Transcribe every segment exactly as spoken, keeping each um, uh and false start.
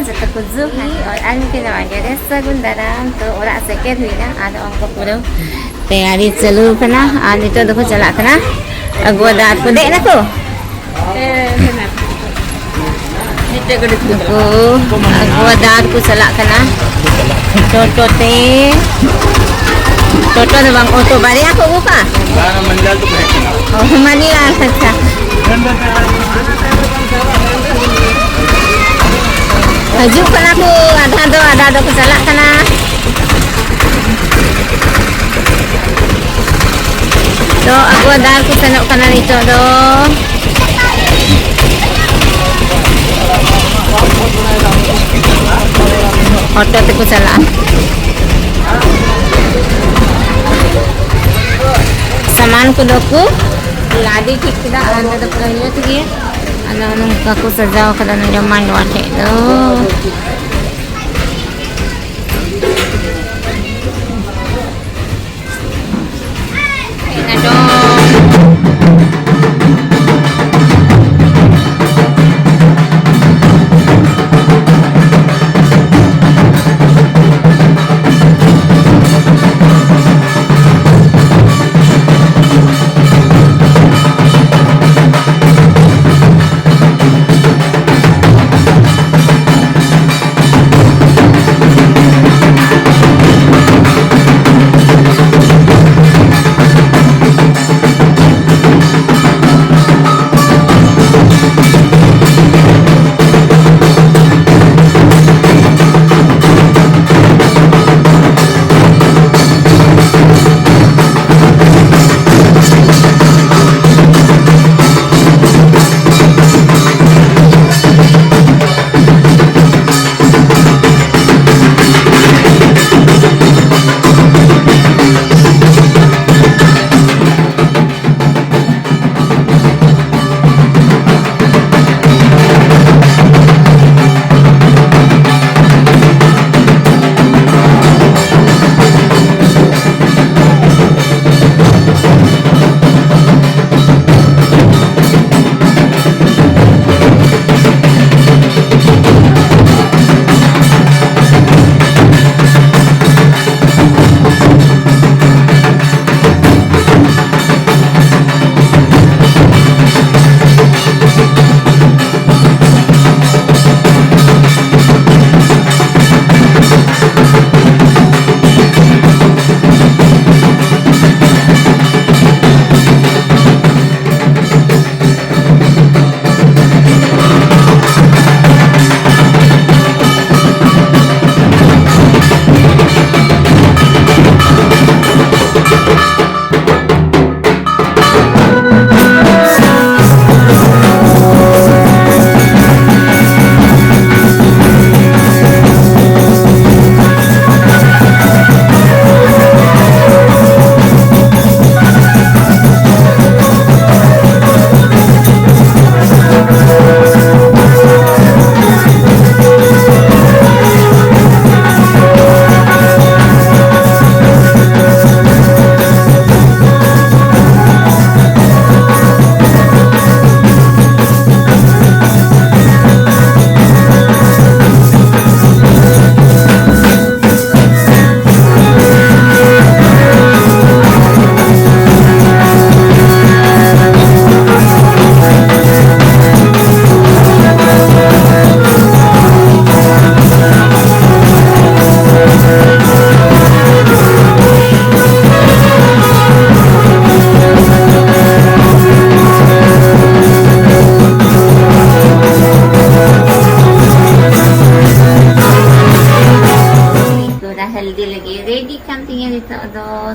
ᱡᱚᱛᱚ ᱠᱚ ᱡᱚᱦᱟᱨ ᱟᱨ ᱢᱤᱫᱴᱮᱱ ᱱᱟᱣᱟ video ᱨᱮ ᱥᱟᱹᱜᱩᱱ ᱫᱟᱨᱟᱢ᱾ ᱛᱚ, ᱚᱲᱟᱜ ᱥᱮᱴᱮᱨ ᱦᱩᱭᱱᱟ, ᱟᱫᱚ ᱚᱱᱠᱟ ᱯᱩᱨᱟᱹ ᱛᱮᱭᱟᱨᱤ ᱪᱟᱹᱞᱩ ᱟᱠᱟᱱᱟ᱾ ᱟᱨ ᱱᱤᱛᱚᱜ ᱫᱚᱠᱚ ᱪᱟᱞᱟᱜ ᱠᱟᱱᱟ ᱟᱹᱜᱩ ᱫᱟᱨ ᱠᱚ᱾ ᱫᱮᱡ ᱱᱟᱠᱚ? ᱱᱩᱠᱩ ᱟᱹᱜᱩ ᱫᱟᱨ ᱠᱚ ᱪᱟᱞᱟᱜ ᱠᱟᱱᱟ ᱴᱳᱴᱳ ᱛᱮ᱾ ᱴᱳᱴᱳ ᱫᱚ ᱵᱟᱝ, ᱚᱴᱳ ᱵᱟᱨᱭᱟ ᱠᱚ ᱟᱹᱜᱩ ᱠᱟᱜᱼᱟ᱾ ᱚ, ᱢᱟᱱᱤ ᱞᱟᱞ, ᱟᱪᱪᱷᱟ᱾ ᱦᱤᱡᱩᱜ ᱠᱟᱱᱟ ᱠᱚ, ᱟᱫᱷᱟ ᱫᱚ, ᱟᱫᱷᱟ ᱫᱚᱠᱚ ᱪᱟᱞᱟᱜ ᱠᱟᱱᱟ᱾ ᱛᱚ, ᱟᱹᱜᱩ ᱫᱟᱨ ᱠᱚ ᱥᱮᱱᱚᱜ ᱠᱟᱱᱟ ᱱᱤᱛᱚᱜ ᱫᱚ᱾ ᱚᱴᱳ ᱛᱮᱠᱚ ᱪᱟᱞᱟᱜᱼᱟ᱾ ᱥᱟᱢᱟᱱ ᱠᱚᱫᱚ ᱠᱚ ᱞᱟᱫᱮ ᱴᱷᱤᱠ ᱠᱮᱫᱟ ᱟᱨ ᱱᱚᱰᱮ ᱫᱚ ᱯᱩᱨᱟᱹ ᱧᱩᱛ ᱜᱮ᱾ ᱟᱫᱚ ᱱᱚᱝᱠᱟ ᱠᱚ ᱥᱟᱡᱟᱣ ᱠᱟᱫᱟ ᱱᱚᱰᱮ ᱢᱟᱰᱣᱟ ᱴᱷᱮᱡ ᱫᱚ᱾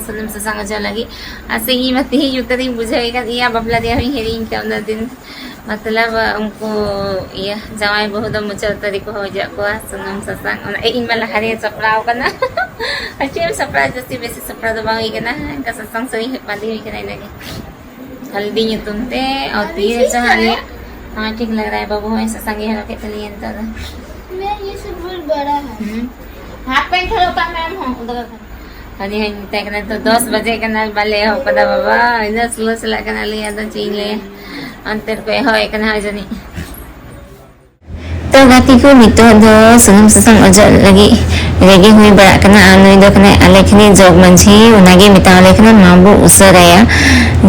ᱥᱩᱱᱩᱢ ᱥᱟᱥᱟᱝ ᱚᱡᱚᱜ ᱞᱟᱹᱜᱤᱫ᱾ ᱟᱨ ᱥᱮ ᱤᱧ ᱢᱟ ᱛᱮᱦᱮᱧ ᱩᱛᱟᱹᱨᱤᱧ ᱵᱩᱡᱷᱟᱹᱣ ᱟᱠᱟᱫ ᱤᱧᱟ, ᱵᱟᱯᱞᱟ ᱨᱮᱭᱟᱜ ᱦᱚᱸᱧ ᱦᱤᱲᱤᱧ ᱠᱟᱜ ᱩᱱᱟᱹᱜ ᱫᱤᱱ᱾ ᱢᱚᱛᱞᱚᱵ ᱩᱱᱠᱩ ᱤᱭᱟᱹ ᱡᱟᱶᱟᱭ ᱵᱟᱹᱦᱩ ᱫᱚ ᱢᱩᱪᱟᱹᱫ ᱩᱛᱟᱹᱨᱤ ᱠᱚ ᱚᱡᱚᱜ ᱠᱚᱣᱟ ᱥᱩᱱᱩᱢ ᱥᱟᱥᱟᱝ᱾ ᱚᱱᱟ ᱤᱧ ᱢᱟ ᱞᱟᱦᱟ ᱨᱮᱧ ᱥᱟᱯᱲᱟᱣ ᱠᱟᱱᱟ᱾ ᱟᱨ ᱪᱮᱫ ᱮᱢ ᱥᱟᱯᱲᱟᱣ, ᱡᱟᱹᱥᱛᱤ ᱵᱮᱥᱤ ᱥᱟᱯᱲᱟᱣ ᱫᱚ ᱵᱟᱝ ᱦᱩᱭ ᱠᱟᱱᱟ, ᱚᱱᱠᱟ ᱥᱟᱥᱟᱝ ᱥᱟᱹᱲᱤ ᱵᱟᱸᱫᱮ ᱦᱩᱭ ᱠᱟᱱᱟ ᱤᱱᱟᱹᱜᱮ᱾ ᱦᱚᱞᱫᱤ ᱧᱩᱛᱩᱢ ᱛᱮ, ᱟᱨ ᱛᱤ ᱨᱮ ᱪᱚ ᱦᱟᱸᱜ ᱟᱞᱮᱭᱟᱜ, ᱦᱮᱸ, ᱴᱷᱤᱠ ᱞᱟᱜᱽ ᱨᱟᱦᱟ ᱦᱮ, ᱵᱟᱹᱵᱩ ᱦᱚᱸᱭ ᱥᱟᱥᱟᱝ ᱜᱮ ᱦᱚᱨᱚᱜ ᱠᱮᱫ ᱛᱟᱞᱮᱭᱟ ᱱᱤᱛᱚᱜ ᱫᱚ᱾ मैं ये सब बहुत बड़ा है। ᱦᱩᱸ᱾ ᱦᱟᱯ ᱯᱮᱱᱴ ᱦᱚᱨᱚᱜ ᱠᱟᱜ ᱢᱮ ᱟᱢ ᱦᱚᱸ, ᱩᱫᱩᱜ ᱟᱠᱟᱱ᱾ ᱦᱟᱹᱱᱤ ᱦᱚᱸᱧ ᱢᱮᱛᱟᱭ ᱠᱟᱱᱟ, "ᱱᱤᱛᱚᱜ ᱫᱚᱥ ᱵᱟᱡᱮ ᱠᱟᱱᱟ, ᱵᱟᱞᱮ ᱮᱦᱚᱵ ᱠᱟᱫᱟ ᱵᱟᱵᱟ, ᱤᱱᱟᱹᱜ slow ᱪᱟᱞᱟᱜ ᱠᱟᱱᱟ ᱞᱟᱹᱭ, ᱟᱫᱚ ᱪᱮᱫ ᱤᱧ ᱞᱟᱹᱭᱟ?" ᱚᱱᱛᱮ ᱨᱮᱠᱚ ᱮᱦᱚᱵ ᱮᱫ ᱠᱟᱱᱟ ᱦᱟᱸᱜ ᱡᱟᱹᱱᱤᱡ᱾ ᱛᱚ ᱜᱟᱛᱮ ᱠᱚ, ᱱᱤᱛᱚᱜ ᱫᱚ ᱥᱩᱱᱩᱢ ᱥᱟᱥᱟᱝ ᱚᱡᱚᱜ ᱞᱟᱹᱜᱤᱫ ready ᱦᱩᱭ ᱵᱟᱲᱟᱜ ᱠᱟᱱᱟ᱾ ᱟᱨ ᱱᱩᱭ ᱫᱚ ᱠᱟᱱᱟᱭ ᱟᱞᱮ ᱴᱷᱮᱱᱤᱡ ᱡᱚᱜᱽ ᱢᱟᱹᱡᱷᱤ, ᱚᱱᱟᱜᱮ ᱢᱮᱛᱟᱣᱟᱞᱮ ᱠᱟᱱᱟ, "ᱢᱟ ᱵᱚ ᱩᱥᱟᱹᱨᱟᱭᱟ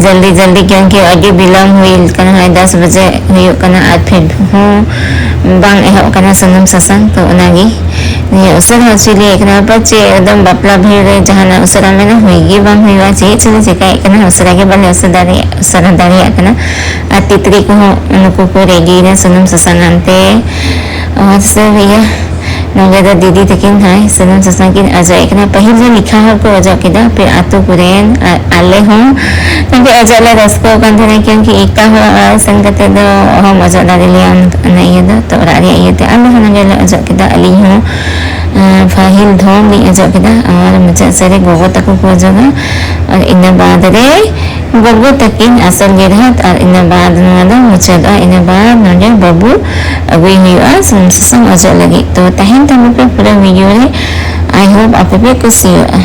ᱡᱚᱞᱫᱤ ᱡᱚᱞᱫᱤ, ᱠᱤᱭᱩᱸᱠᱤ ᱟᱹᱰᱤ ᱵᱤᱞᱚᱢ ᱦᱩᱭ ᱠᱟᱱᱟ, ᱱᱚᱜᱼᱚᱭ ᱫᱚᱥ ᱵᱟᱡᱮ ᱦᱩᱭᱩᱜ ᱠᱟᱱᱟ, ᱟᱨ ᱯᱷᱤᱨ ᱦᱚᱸ ᱵᱟᱝ ᱮᱦᱚᱵ ᱠᱟᱱᱟ ᱥᱩᱱᱩᱢ ᱥᱟᱥᱟᱝ᱾ ᱛᱚ ᱚᱱᱟᱜᱮ ᱱᱤᱭᱟᱹ ᱩᱥᱟᱹᱨᱟ ᱦᱚᱪᱚᱭ ᱞᱟᱹᱭ ᱠᱟᱱᱟ, ᱯᱟᱪᱮ ᱮᱠᱫᱚᱢ ᱵᱟᱯᱞᱟ ᱵᱷᱤᱲ ᱨᱮ ᱡᱟᱦᱟᱱᱟᱜ ᱩᱥᱟᱹᱨᱟ ᱢᱮᱱᱟ, ᱦᱩᱭ ᱜᱮ ᱵᱟᱝ ᱦᱩᱭᱩᱜᱼᱟ, ᱪᱮᱫ ᱪᱚᱞᱮ ᱪᱮᱠᱟᱭᱮᱫ ᱠᱟᱱᱟ, ᱩᱥᱟᱹᱨᱟ ᱜᱮ ᱵᱟᱞᱮ ᱩᱥᱟᱹᱨᱟ ᱫᱟᱲᱮᱭᱟᱜ, ᱩᱥᱟᱹᱨᱟ ᱫᱟᱲᱮᱭᱟᱜ ᱠᱟᱱᱟ᱾" ᱟᱨ ᱛᱤᱛᱨᱤ ᱠᱚᱦᱚᱸ ᱱᱩᱠᱩ ᱠᱚ ready ᱮᱱᱟ ᱥᱩᱱᱩᱢ ᱥᱟᱥᱟᱝ ᱟᱱᱛᱮ᱾ ᱟᱨ ᱥᱮ ᱤᱭᱟᱹ, ᱱᱚᱰᱮ ᱫᱚ ᱫᱤᱫᱤ ᱛᱟᱹᱠᱤᱱ ᱦᱚᱸ ᱥᱩᱱᱩᱢ ᱥᱟᱥᱟᱝ ᱠᱤᱱ ᱚᱡᱚᱜ ᱮᱫ ᱠᱟᱱᱟ᱾ ᱯᱟᱹᱦᱤᱞ ᱫᱚ ᱞᱮᱠᱷᱟ ᱦᱚᱲ ᱠᱚ ᱚᱡᱚᱜ ᱠᱮᱫᱟ, ᱯᱷᱤᱨ ᱟᱛᱳ ᱠᱚᱨᱮᱱ, ᱟᱨ ᱟᱞᱮ ᱦᱚᱸ ᱱᱚᱰᱮ ᱚᱡᱚᱜ ᱞᱮ ᱨᱟᱹᱥᱠᱟᱹ ᱠᱟᱱ ᱛᱟᱦᱮᱱᱟ, ᱠᱤᱭᱩᱸᱠᱤ ᱮᱠᱴᱟ ᱦᱚᱲ ᱚᱲᱟᱜ ᱥᱮᱱ ᱠᱟᱛᱮ ᱫᱚ ᱚᱦᱚᱢ ᱚᱡᱚᱜ ᱫᱟᱲᱮ ᱞᱮᱭᱟ ᱚᱱᱟ ᱤᱭᱟᱹ ᱫᱚ᱾ ᱛᱚ ᱚᱲᱟᱜ ᱨᱮᱭᱟᱜ ᱤᱭᱟᱹᱛᱮ ᱟᱞᱮ ᱦᱚᱸ ᱱᱚᱰᱮ ᱞᱮ ᱚᱡᱚᱜ ᱠᱮᱫᱟ᱾ ᱟᱹᱞᱤᱧ ᱦᱚᱸ, ᱟᱸ, ᱯᱟᱹᱦᱤᱞ ᱫᱷᱚᱢ ᱞᱤᱧ ᱚᱡᱚᱜ ᱠᱮᱫᱟ, ᱟᱨ ᱢᱩᱪᱟᱹᱫ ᱥᱮᱫ ᱨᱮ ᱜᱚᱜᱚ ᱛᱟᱠᱚ ᱠᱚ ᱚᱡᱚᱜᱟ, ᱟᱨ ᱤᱱᱟᱹ ᱵᱟᱫᱽ ᱨᱮ ᱜᱚᱜᱚ ᱛᱟᱹᱠᱤᱱ ᱟᱥᱚᱞ ᱜᱮᱨᱦᱟᱛ, ᱟᱨ ᱤᱱᱟᱹ ᱵᱟᱫᱽ ᱱᱚᱣᱟ ᱫᱚ ᱢᱩᱪᱟᱹᱫᱚᱜᱼᱟ᱾ ᱤᱱᱟᱹ ᱵᱟᱫᱽ ᱱᱚᱰᱮ ᱵᱟᱹᱵᱩ ᱟᱹᱜᱩᱭ ᱦᱩᱭᱩᱜᱼᱟ ᱥᱩᱱᱩᱢ ᱥᱟᱥᱟᱝ ᱚᱡᱚᱜ ᱞᱟᱹᱜᱤᱫ᱾ ᱛᱚ ᱛᱟᱦᱮᱱ ᱛᱟᱵᱚᱱ ᱯᱮ ᱯᱩᱨᱟᱹ video ᱨᱮ, I hope ᱟᱯᱮ ᱯᱮ ᱠᱩᱥᱤᱭᱟᱜᱼᱟ᱾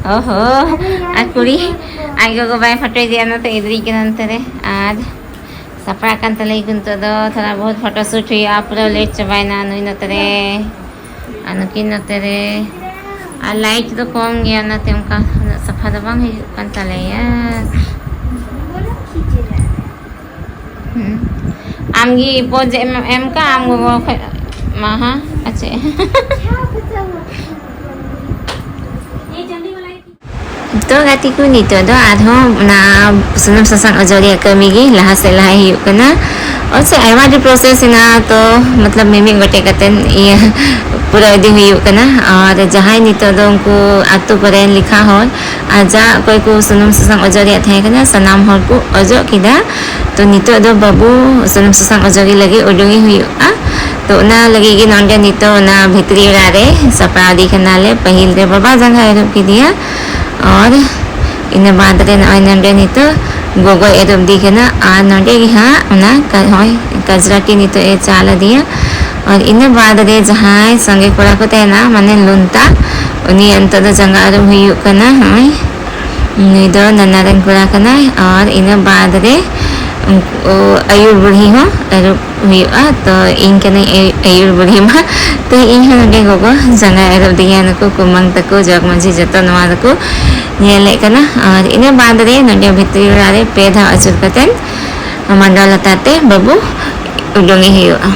ᱚᱦᱚ, ᱟᱨ ᱠᱩᱲᱤ ᱟᱡ ᱜᱚᱜᱚ ᱵᱟᱭ ᱯᱷᱳᱴᱳᱭᱮᱫᱮᱭᱟ, ᱚᱱᱟᱛᱮ ᱤᱫᱤᱭ ᱠᱟᱱᱟ ᱱᱚᱱᱛᱮ ᱨᱮ᱾ ᱟᱨ ᱥᱟᱯᱲᱟᱜ ᱠᱟᱱ ᱛᱟᱞᱮᱭᱟᱠᱚ ᱱᱤᱛᱚᱜ ᱫᱚ, ᱛᱷᱚᱲᱟ ᱵᱚᱦᱩᱛ ᱯᱷᱳᱴᱳ ᱥᱩᱴ ᱦᱩᱭᱩᱜᱼᱟ᱾ ᱯᱩᱨᱟᱹ ᱞᱮᱴ ᱪᱟᱵᱟᱭᱮᱱᱟ ᱱᱩᱭ ᱱᱚᱛᱮ ᱨᱮ ᱟᱨ ᱱᱩᱠᱤᱱ ᱱᱚᱛᱮ ᱨᱮ᱾ ᱟᱨ ᱞᱟᱭᱤᱴ ᱫᱚ ᱠᱚᱢ ᱜᱮᱭᱟ, ᱚᱱᱟᱛᱮ ᱚᱱᱠᱟ ᱩᱱᱟᱹᱜ ᱥᱟᱯᱷᱟ ᱫᱚ ᱵᱟᱝ ᱦᱩᱭᱩᱜ ᱠᱟᱱ ᱛᱟᱞᱮᱭᱟ᱾ ᱦᱩᱸ᱾ ᱟᱢᱜᱮ ᱯᱚᱡᱽ ᱮᱢ ᱮᱢ ᱠᱟᱜ ᱟᱢ ᱜᱚᱜᱚ ᱠᱷᱚᱡ? ᱢᱟ ᱦᱟ, ᱟᱪᱪᱷᱟ᱾ ᱛᱚ ᱜᱟᱛᱮ ᱠᱚ, ᱱᱤᱛᱚᱜ ᱫᱚ ᱟᱨᱦᱚᱸ ᱚᱱᱟ ᱥᱩᱱᱩᱢ ᱥᱟᱥᱟᱝ ᱚᱡᱚᱜ ᱨᱮᱭᱟᱜ ᱠᱟᱹᱢᱤ ᱜᱮ ᱞᱟᱦᱟ ᱥᱮᱫ ᱞᱟᱦᱟᱭ ᱦᱩᱭᱩᱜ ᱠᱟᱱᱟ᱾ ᱚᱪᱮ ᱟᱭᱢᱟ ᱰᱷᱮᱨ process ᱦᱮᱱᱟᱜᱼᱟ, ᱛᱚ ᱢᱚᱛᱞᱚᱵ ᱢᱤᱢᱤᱫ ᱜᱚᱴᱮᱡ ᱠᱟᱛᱮ ᱤᱭᱟᱹ ᱯᱩᱨᱟᱹ ᱤᱫᱤ ᱦᱩᱭᱩᱜ ᱠᱟᱱᱟ᱾ ᱟᱨ ᱡᱟᱦᱟᱸᱭ ᱱᱤᱛᱚᱜ ᱫᱚ ᱩᱱᱠᱩ ᱟᱛᱳ ᱠᱚᱨᱮᱱ ᱞᱮᱠᱷᱟ ᱦᱚᱲ ᱟᱨ ᱡᱟ ᱚᱠᱚᱭ ᱠᱚ ᱥᱩᱱᱩᱢ ᱥᱟᱥᱟᱝ ᱚᱡᱚᱜ ᱨᱮᱭᱟᱜ ᱛᱟᱦᱮᱸ ᱠᱟᱱᱟ, ᱥᱟᱱᱟᱢ ᱦᱚᱲ ᱠᱚ ᱚᱡᱚᱜ ᱠᱮᱫᱟ᱾ ᱛᱚ ᱱᱤᱛᱚᱜ ᱫᱚ ᱵᱟᱹᱵᱩ ᱥᱩᱱᱩᱢ ᱥᱟᱥᱟᱝ ᱚᱡᱚᱜ ᱜᱮ ᱞᱟᱹᱜᱤᱫ ᱩᱰᱩᱝ ᱮ ᱦᱩᱭᱩᱜᱼᱟ᱾ ᱛᱚ ᱚᱱᱟ ᱞᱟᱹᱜᱤᱫ ᱜᱮ ᱱᱚᱰᱮ ᱱᱤᱛᱚᱜ ᱚᱱᱟ ᱵᱷᱤᱛᱨᱤ ᱚᱲᱟᱜ ᱨᱮ ᱥᱟᱯᱲᱟᱣ ᱤᱫᱤ ᱠᱟᱱᱟᱞᱮ᱾ ᱯᱟᱹᱦᱤᱞ ᱨᱮ ᱵᱟᱵᱟ ᱡᱟᱸᱜᱟ ᱟᱹᱨᱩᱵ ᱠᱮᱫᱮᱭᱟ, ᱟᱨ ᱤᱱᱟᱹ ᱵᱟᱫ ᱨᱮ ᱱᱚᱜᱼᱚᱭ ᱱᱚᱰᱮ ᱱᱤᱛᱚᱜ ᱜᱚᱜᱚᱭ ᱟᱹᱨᱩᱵ ᱤᱫᱤ ᱠᱟᱱᱟ, ᱟᱨ ᱱᱚᱰᱮ ᱜᱮ ᱦᱟᱸᱜ ᱚᱱᱟ ᱠᱟ-, ᱦᱚᱸᱜᱼᱚᱭ ᱠᱟᱡᱽᱨᱟᱴᱤ ᱱᱤᱛᱚᱜ ᱮ ᱪᱟᱞ ᱟᱫᱮᱭᱟ᱾ ᱟᱨ ᱤᱱᱟᱹ ᱵᱟᱫ ᱨᱮ ᱡᱟᱦᱟᱸᱭ ᱥᱚᱸᱜᱮ ᱠᱚᱲᱟ ᱠᱚ ᱛᱟᱦᱮᱱᱟ, ᱢᱟᱱᱮ ᱞᱩᱱᱛᱟ, ᱩᱱᱤᱭᱟᱜ ᱱᱤᱛᱚᱜ ᱫᱚ ᱡᱟᱸᱜᱟ ᱟᱹᱨᱩᱵ ᱦᱩᱭᱩᱜ ᱠᱟᱱᱟ᱾ ᱦᱚᱸᱜᱼᱚᱭ ᱱᱩᱭ ᱫᱚ ᱱᱟᱱᱟ ᱨᱮᱱ ᱠᱚᱲᱟ ᱠᱟᱱᱟᱭ᱾ ᱟᱨ ᱤᱱᱟᱹ ᱵᱟᱫ ᱨᱮ ᱩᱱᱠᱩ ᱟᱹᱭᱩᱨ ᱵᱩᱲᱦᱤ ᱦᱚᱸ ᱟᱹᱨᱩᱵ ᱦᱩᱭᱩᱜᱼᱟ᱾ ᱛᱚ ᱤᱧ ᱠᱟᱹᱱᱟᱹᱧ ᱟᱹᱭ-, ᱟᱹᱭᱩᱨ ᱵᱩᱲᱦᱤ ᱢᱟ᱾ ᱛᱚ ᱤᱧ ᱦᱚᱸ ᱱᱚᱰᱮ ᱜᱚᱜᱚ ᱡᱟᱸᱜᱟᱭ ᱟᱹᱨᱩᱵ ᱫᱤᱧᱟ, ᱱᱩᱠᱩ ᱠᱩᱢᱟᱹᱝ ᱛᱟᱠᱚ, ᱡᱚᱜᱽ ᱢᱟᱹᱡᱷᱤ, ᱡᱚᱛᱚ ᱱᱚᱣᱟ ᱫᱚᱠᱚ ᱧᱮᱞᱮᱫ ᱠᱟᱱᱟ᱾ ᱟᱨ ᱤᱱᱟᱹ ᱵᱟᱫ ᱨᱮ ᱱᱚᱰᱮ ᱵᱷᱤᱛᱨᱤ ᱚᱲᱟᱜ ᱨᱮ ᱯᱮ ᱫᱷᱟᱣ ᱟᱹᱪᱩᱨ ᱠᱟᱛᱮ ᱢᱟᱰᱣᱟ ᱞᱟᱛᱟᱨ ᱛᱮ ᱵᱟᱹᱵᱩ ᱩᱰᱩᱝ ᱮ ᱦᱩᱭᱩᱜᱼᱟ᱾